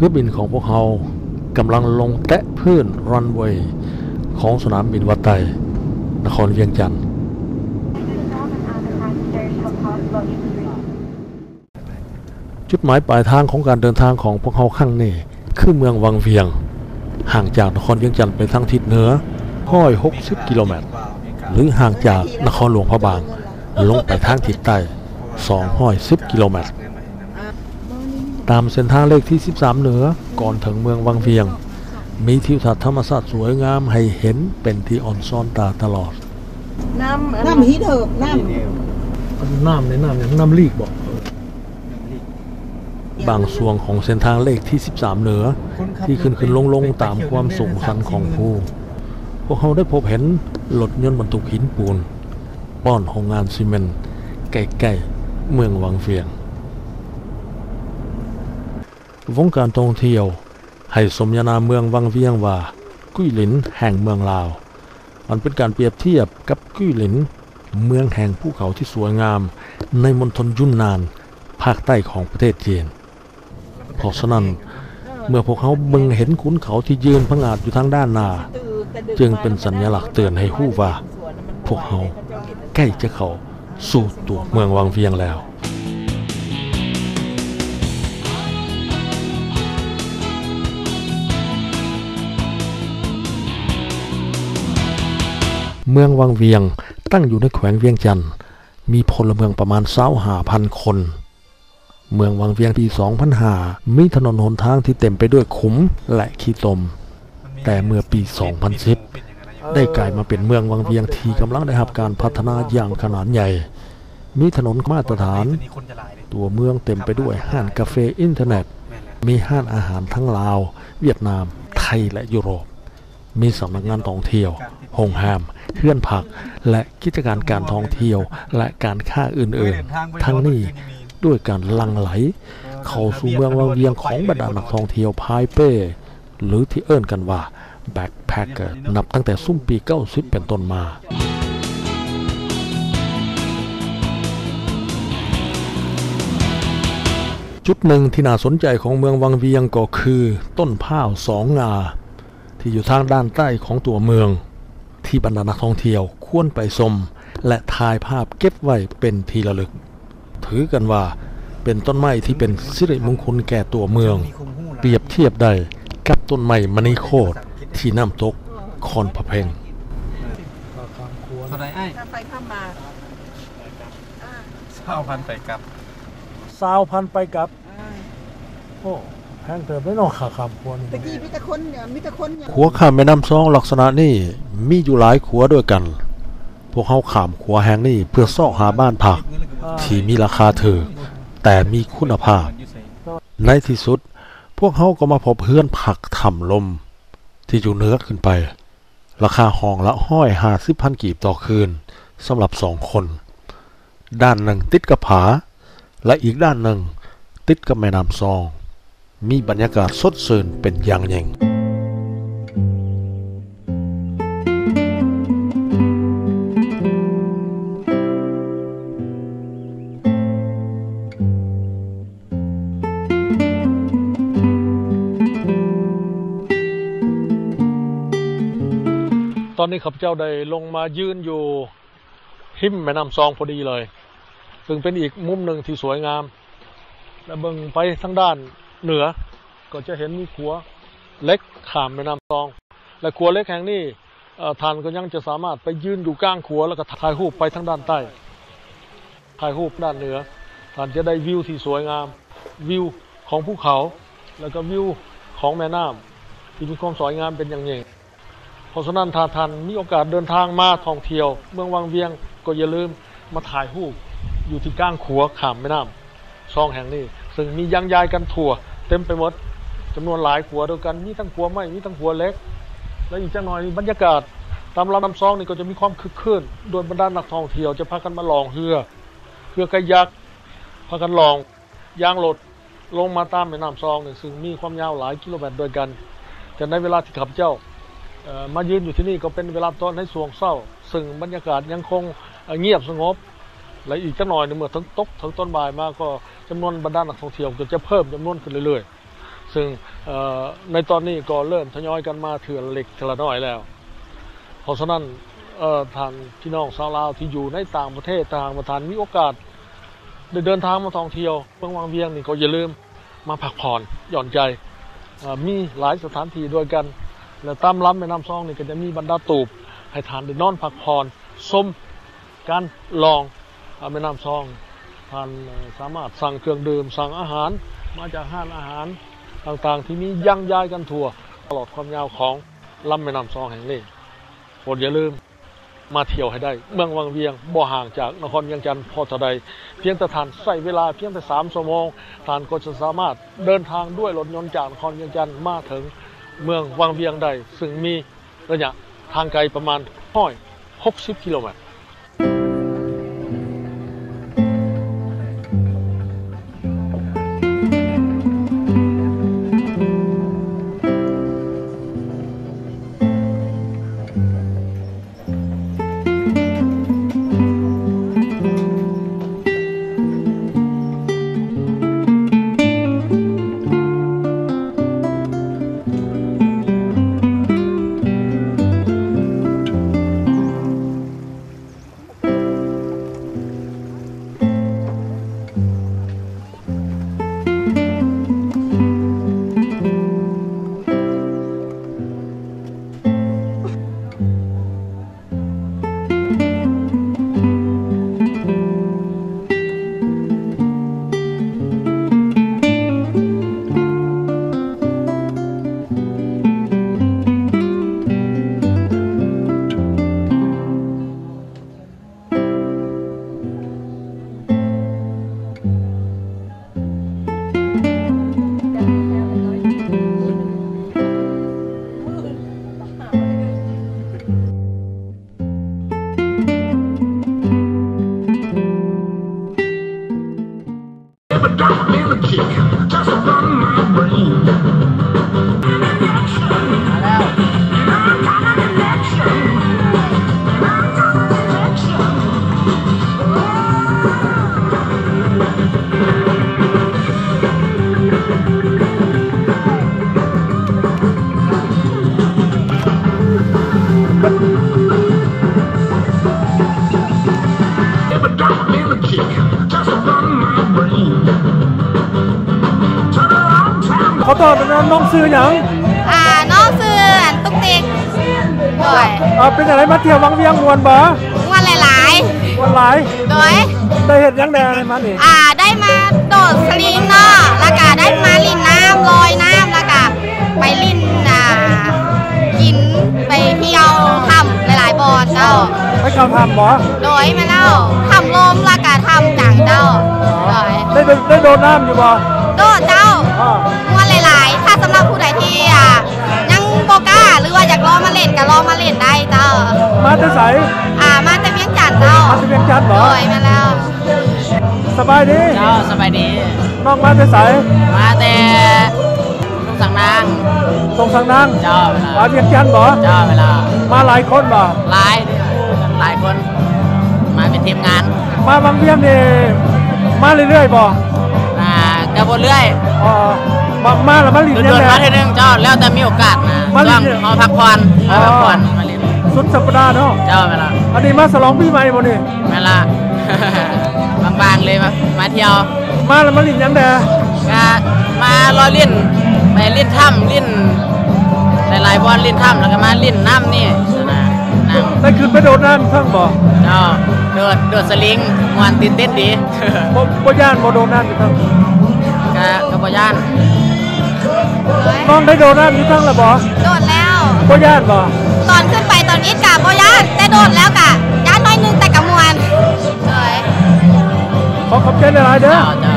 ຽວບິນຂອງພວກເຮົາກຳລັງລົງແຕະພື້ນຣັນເວຂອງສະໜາມບິນວັດໄຕ ນະຄອນວຽງຈັນ. ຈຸດໝາຍປາຍທາງຂອງການເດີນທາງຂອງພວກເຮົາຄັ້ງນີ້ ຄືເມືອງວັງວຽງ, ຫ່າງຈາກນະຄອນວຽງຈັນໄປທາງທິດເໜືອຮ້ອຍຫົກສິບກິໂລແມັດ ຫຼື ຫ່າງຈາກນະຄອນຫຼວງພະບາງລົງໄປທາງທິດໃຕ້ສອງຮ້ອຍສິບກິໂລແມັດ. ຕາມເສັ້ນທາງເລກທີສິບສາມເໜືອ ກ່ອນເຖິງເມືອງວັງວຽງ ມີທິວທັດທຳມະຊາດສວຍງາມໃຫ້ເຫັນເປັນທີ່ອ່ອນຊອນຕາຕະຫຼອດ. ນ້ຳ ນ້ຳຫີເຫີບ ນ້ຳ ນ້ຳໃນນ້ຳຫຍັງ ນ້ຳລີກບໍ? ບາງຊ່ວງຂອງເສັ້ນທາງເລກທີສິບສາມເໜືອ ທີ່ຂຶ້ນໆລົງໆຕາມຄວາມສູງຊັນຂອງພູ, ພວກເຮົາໄດ້ພົບເຫັນລົດຍົນບັນທຸກຫີນປູນ ປ້ອນໂຮງງານຊີເມັນໃກ້ໆເມືອງວັງວຽງ. ວົງການທ່ອງທ່ຽວໃຫ້ສົມຍານາມເມືອງວັງວຽງວ່າ ກຸຍລິນແຫ່ງເມືອງລາວ. ມັນເປັນການປຽບທຽບກັບກຸຍລິນ, ເມືອງແຫ່ງພູເຂົາທີ່ສວຍງາມໃນມົນທົນຢຸນນານ ພາກໃຕ້ຂອງປະເທດຈີນ. ເພາະສະນັ້ນ, ເມື່ອພວກເຮົາເບິ່ງເຫັນຂຸນເຂົາທີ່ຢືນຜະຫງາດຢູ່ທາງດ້ານໜ້າ, ຈຶ່ງເປັນສັນຍະລັກເຕືອນໃຫ້ຮູ້ວ່າ ພວກເຮົາໃກ້ຈະເຂົ້າສູ່ຕົວເມືອງວັງວຽງແລ້ວ. ເມືອງວັງວຽງຕັ້ງຢູ່ໃນແຂວງວຽງຈັນ, ມີພົນລະເມືອງປະມານຊາວຫ້າພັນຄົນ. ເມືອງວັງວຽງປີສອງພັນຫ້າ ມີຖະໜົນຫົນທາງທີ່ເຕັມໄປດ້ວຍຂຸມ ແລະ ຂີ້ຕົມ, ແຕ່ເມື່ອປີສອງພັນສິບ ໄດ້ກາຍມາເປັນເມືອງວັງວຽງທີ່ກຳລັງໄດ້ຮັບການພັດທະນາຢ່າງຂະໜາດໃຫຍ່. ມີຖະໜົນມາດຕະຖານ, ຕົວເມືອງເຕັມໄປດ້ວຍຮ້ານກາເຟອິນເຕີເນັດ, ມີຮ້ານອາຫານທັງລາວ, ຫວຽດນາມ, ໄທ ແລະ ຢູໂຣບ. ມີສຳນັກງານທ່ອງທ່ຽວ, ໂຮງແຮມ, ເຮືອນພັກ ແລະ ກິດຈະການການທ່ອງທ່ຽວ ແລະ ການຄ້າອື່ນໆ, ທັງນີ້ດ້ວຍການຫຼັ່ງໄຫຼເຂົ້າສູ່ເມືອງວັງວຽງຂອງບັນດານັກທ່ອງທ່ຽວພາຍເປ້ ຫຼື ທີ່ເອີ້ນກັນວ່າ ແບັກແພັກເກີ ນັບຕັ້ງແຕ່ຊຸມປີເກົ້າສິບເປັນຕົ້ນມາ. ຈຸດໜຶ່ງທີ່ໜ້າສົນໃຈຂອງເມືອງວັງວຽງກໍຄືຕົ້ນພ້າວສອງງ່າ ທີ່ຢູ່ທາງດ້ານໃຕ້ຂອງຕົວເມືອງ ທີ່ບັນດານັກທ່ອງທ່ຽວຄວນໄປຊົມ ແລະ ຖ່າຍພາບເກັບໄວ້ເປັນທີ່ລະລຶກ. ຖືກັນວ່າເປັນຕົ້ນໄມ້ທີ່ເປັນສິລິມຸງຄຸນແກ່ຕົວເມືອງ, ປຽບທຽບໄດ້ກັບຕົ້ນໄມ້ມະນີໂຄດທີ່ນ້ຳຕົກຄອນພະເພັງ. ເທົ່າໃດອ້າຍ? ຄ່າໄຟຂ້າມມາ ອ່າ ຊາວພັນໄປກັບ ຊາວພັນໄປກັບ. ໂອ້ ແພງເຕີບເດ້ເນາະ ຄ່າຂ້າມຂົວນີ້. ແຕ່ກີ້ມີແຕ່ຄົນ ມີແຕ່ຄົນ. ຂົວຂ້າມແມ່ນ້ຳຊອງລັກສະນະນີ້ມີຢູ່ຫຼາຍຂົວດ້ວຍກັນ. ພວກເຮົາຂ້າມຂົວແຫ່ງນີ້ເພື່ອຊອກຫາບ້ານພັກທີ່ມີລາຄາຖືກ ແຕ່ມີຄຸນນະພາບ. ໃນທີ່ສຸດ, ພວກເຮົາກໍມາພົບເຮືອນພັກຖ້ຳລົມທີ່ຢູ່ເໜືອຂຶ້ນໄປ. ລາຄາຫ້ອງລະຮ້ອຍຫ້າສິບພັນກີບຕໍ່ຄືນ ສຳລັບສອງຄົນ. ດ້ານໜຶ່ງຕິດກັບຜາ ແລະ ອີກດ້ານໜຶ່ງຕິດກັບແມ່ນ້ຳຊອງ. ມີບັນຍາກາດສົດຊື່ນເປັນຢ່າງຍິ່ງ. ຕອນນີ້ຂ້າພະເຈົ້າໄດ້ລົງມາຢືນຢູ່ຮິມແມ່ນ້ຳຊອງພໍດີເລີຍ, ເຊິ່ງເປັນອີກມຸມໜຶ່ງທີ່ສວຍງາມ ແລະ ເບິ່ງໄປທາງດ້ານເໜືອ ກໍຈະເຫັນມີຂົວເຫຼັກຂ້າມແມ່ນ້ຳຊອງ ແລະ ຂົວເຫຼັກແຫ່ງນີ້ ເອີ ທ່ານກໍຍັງຈະສາມາດໄປຢືນຢູ່ກາງຂົວ ແລ້ວກໍຖ່າຍຮູບໄປທາງດ້ານໃຕ້, ຖ່າຍຮູບດ້ານເໜືອ, ທ່ານຈະໄດ້ວິວທີ່ສວຍງາມ, ວິວຂອງພູເຂົາ ແລ້ວກໍວິວຂອງແມ່ນ້ຳທີ່ມີຄວາມສວຍງາມເປັນຢ່າງຍິ່ງ. ເພາະສະນັ້ນ ຖ້າທ່ານມີໂອກາດເດີນທາງມາທ່ອງທ່ຽວເມືອງວັງວຽງ ກໍຢ່າລືມມາຖ່າຍຮູບຢູ່ທີ່ກາງຂົວຂ້າມແມ່ນ້ຳ ຊອງແຫ່ງນີ້ ເຊິ່ງມີຢາງຢາຍກັນທົ່ວເຕັມໄປໝົດ, ຈຳນວນຫຼາຍຂົວດ້ວຍກັນ, ມີທັງຂົວໄມ້ ມີທັງຂົວເຫຼັກ ແລະ ອີກຈັກໜ່ອຍນີ້ ບັນຍາກາດຕາມລຳນ້ຳຊອງນີ້ກໍຈະມີຄວາມຄຶກຄື້ນ ໂດຍບັນດານັກທ່ອງທ່ຽວຈະພາກັນມາລ່ອງເຮືອ, ເຮືອກາຍັກ, ພາກັນລ່ອງຢາງລົດລົງມາຕາມແມ່ນ້ຳຊອງນີ້ ເຊິ່ງມີຄວາມຍາວຫຼາຍກິໂລແມັດດ້ວຍກັນ. ແຕ່ໃນເວລາທີ່ຂ້າພະເຈົ້າ ເອີ ມາຢືນຢູ່ທີ່ນີ້ ກໍເປັນເວລາຕອນໃນຊ່ວງເຊົ້າ ເຊິ່ງບັນຍາກາດຍັງຄົງ ເອີ ງຽບສະຫງົບ ແລະ ອີກຈັກໜ່ອຍໜຶ່ງ ເມື່ອເຖິງຕົກເຖິງຕອນບ່າຍມາ ກໍຈຳນວນບັນດານັກທ່ອງທ່ຽວກໍຈະເພີ່ມຈຳນວນຂຶ້ນເລື້ອຍ ເຊິ່ງ ເອີ ໃນຕອນນີ້ກໍເລີ່ມທະຍອຍກັນມາເທື່ອລະເລັກເທື່ອລະນ້ອຍແລ້ວ. ເພາະສະນັ້ນ ເອີ ທ່ານພີ່ນ້ອງຊາວລາວທີ່ຢູ່ໃນຕ່າງປະເທດ ຖ້າຫາກວ່າທ່ານມີໂອກາດໄດ້ເດີນທາງມາທ່ອງທ່ຽວເມືອງວັງວຽງນີ້ ກໍຢ່າລືມມາພັກຜ່ອນຢ່ອນໃຈ. ເອີ ມີຫຼາຍສະຖານທີ່ດ້ວຍກັນ ແລະ ຕາມລຳແມ່ນ້ຳຊອງນີ້ກໍຈະມີບັນດາຕູບໃຫ້ທ່ານໄດ້ນອນພັກຜ່ອນ ຊົມ ການລ່ອງ ອາ ແມ່ນ້ຳຊອງ. ທ່ານ ເອີ ສາມາດສັ່ງເຄື່ອງດື່ມ, ສັ່ງອາຫານມາຈາກຮ້ານອາຫານຕ່າງໆ ທີ່ມີຢັງຢາຍກັນທົ່ວຕະຫຼອດຄວາມຍາວຂອງລຳແມ່ນ້ຳຊອງແຫ່ງນີ້. ໂປດຢ່າລືມມາທ່ຽວໃຫ້ໄດ້. ເມືອງວັງວຽງບໍ່ຫ່າງຈາກນະຄອນວຽງຈັນພໍເທົ່າໃດ, ພຽງແຕ່ທ່ານໃຊ້ເວລາພຽງແຕ່ສາມຊົ່ວໂມງ, ທ່ານກໍຈະສາມາດເດີນທາງດ້ວຍລົດຍົນຈາກນະຄອນວຽງຈັນມາເຖິງເມືອງວັງວຽງໄດ້, ຊຶ່ງມີ ໄລຍະທາງໄກປະມານຮ້ອຍຫົກສິບກິໂລແມັດ. ຂໍໂທດນະ ນ້ອງຊື່ຫຍັງ? ອ່າ ນ້ອງຊື່ອັນ ຕຸກຕິກ. ໂດຍ. ເອີ ເປັນຈັ່ງໃດ ມາທ່ຽວວັງວຽງ ມ່ວນບໍ່? ມ່ວນຫຼາຍໆ. ມ່ວນຫຼາຍ? ໂດຍ. ໄດ້ເຮັດຫຍັງແດ່ມານີ້? ອ່າ ໄດ້ມາໂດດສະລິງເນາະ ແລ້ວກະໄດ້ມາຫຼິ້ນນ້ຳ ລອຍນ້ຳ ແລ້ວກະໄປຫຼິ້ນ ອ່າ ກິນ ໄປທ່ຽວຖ້ຳຫຼາຍໆບ່ອນເຈົ້າ. ໄປເຂົ້າຖ້ຳບໍ່? ໂດຍ ແມ່ນແລ້ວ ຖ້ຳລົມ ແລ້ວກະຖ້ຳຈັງເຈົ້າ. ໂດຍ. ໄດ້ໂດດ ໄດ້ໂດດນ້ຳຢູ່ບໍ່? ໂດດເຈົ້າ. ອ່າ ມ່ວນຫຼາຍໆ. ຖ້າສຳລັບຜູ້ໃດທີ່ ອ່າ ຍັງບໍ່ກ້າ ຫຼືວ່າຢາກລອງມາຫຼິ້ນ ກໍລອງມາຫຼິ້ນໄດ້ເຈົ້າ. ມາແຕ່ໃສ? ອ່າ ມາແຕ່ວຽງຈັນເຈົ້າ. ມາແຕ່ວຽງຈັນບໍ່? ໂດຍ ແມ່ນແລ້ວ. ສະບາຍດີ. ເຈົ້າ ສະບາຍດີ. ນ້ອງມາແຕ່ໃສ? ມາແຕ່ທົ່ງສັງນາງ. ທົ່ງສັງນາງ? ເຈົ້າ. ມາວຽງຈັນບໍ່? ເຈົ້າ ແມ່ນແລ້ວ. ມາຫຼາຍຄົນບໍ່? ຫຼາຍ ຫຼາຍຄົນ. ມາເປັນທີມງານ. ມາວັງວຽງນີ້ ມາເລື້ອຍໆບໍ່? ອ່າ ກໍບໍ່ເລື້ອຍ. ອໍ ມາ ມາແລ້ວມາຫຼິ້ນຫຍັງແດ່? ໂດນໆມາເທື່ອໜຶ່ງເຈົ້າ ແລ້ວແຕ່ມີໂອກາດນະ. ມາຫຼິ້ນ ຊ່ວງເຮົາພັກຜ່ອນ ມາພັກຜ່ອນ ອໍ ມາຫຼິ້ນ. ສຸດສັບປະດາເນາະ? ເຈົ້າ ແມ່ນລະ. ອັນນີ້ມາສະຫຼອງປີໃໝ່ບໍ່ນີ້? ແມ່ນລະ ບາງໆເລີຍ ມາ ມາທ່ຽວ. ມາແລ້ວມາຫຼິ້ນຫຍັງແດ່? ກະມາເລາະຫຼິ້ນ ໄປຫຼິ້ນຖ້ຳ ຫຼິ້ນຫຼາຍໆບ່ອນ ຫຼິ້ນຖ້ຳ ແລ້ວກະມາຫຼິ້ນນ້ຳນີ້ນະ. ໄດ້ຂຶ້ນໄປໂດດນ້ຳເທິງບໍ່? ເຈົ້າ ໂດດ ໂດດສະລິງ ມ່ວນ ຕື່ນເຕັ້ນດີ. ບໍ່ ບໍ່ຢ້ານບໍ່ໂດດນ້ຳຢູ່ເທິງ? ກະ ກະບໍ່ຢ້ານ. ນ້ອງໄດ້ໂດດນ້ຳຢູ່ເທິງແລ້ວບໍ່? ໂດດແລ້ວ. ບໍ່ຢ້ານບໍ່? ຕອນຂຶ້ນໄປຕອນອິດກະບໍ່ຢ້ານ ແຕ່ໂດດແລ້ວກະຢ້ານໜ້ອຍໜຶ່ງ ແຕ່ກະມ່ວນ. ໂດຍ. ຂໍຂອບໃຈຫຼາຍໆເດີ. ເຈົ້າ ເຈົ້າ.